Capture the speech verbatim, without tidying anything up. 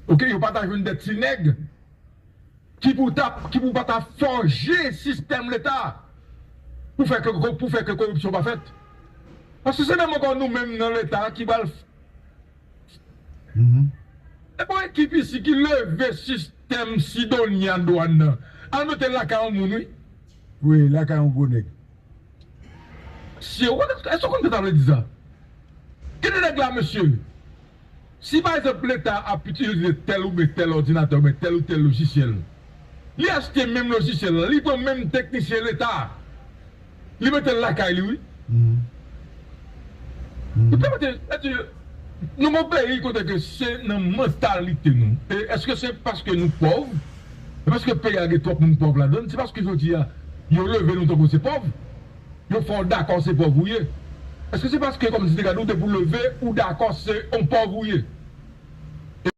Ok, yo pa ta jwenn dèt ti nèg ki pou ta, ki pou pa ta fòje sistèm Leta pou fè ke, pou fè ke koripsyon pa fèt. Paske se menm ankò nou menm nan Leta ki pral. E bon, ekip isi ki leve sistèm Sidonia dwàn nan, al mete l lakay yon moun, wi. Wi, lakay yon gwo nèg. Si w konn, èske w konn sa sa vle di sa? Gen de nèg la, mesye, si pa egzanp Leta ap itilize tèl oubyen tèl òdinatè oubyen tèl ou tèl lojisyèl, li achte menm lojisyèl la, li pran menm teknisyen Leta a, li mete l lakay li, wi. Ou te mete, sètadi, nou gon peyi kote ke se nan mantalite nou. E èske se paske nou pòv? E paske peyi a gen twòp moun pòv ladan l? Se paske jodi a, yo leve nou tankou se pòv? Yo fè w dakò se pòv ou ye? Èske se paske kòmsi te gade ou te pou leve ou dakò se yon pòv ou ye?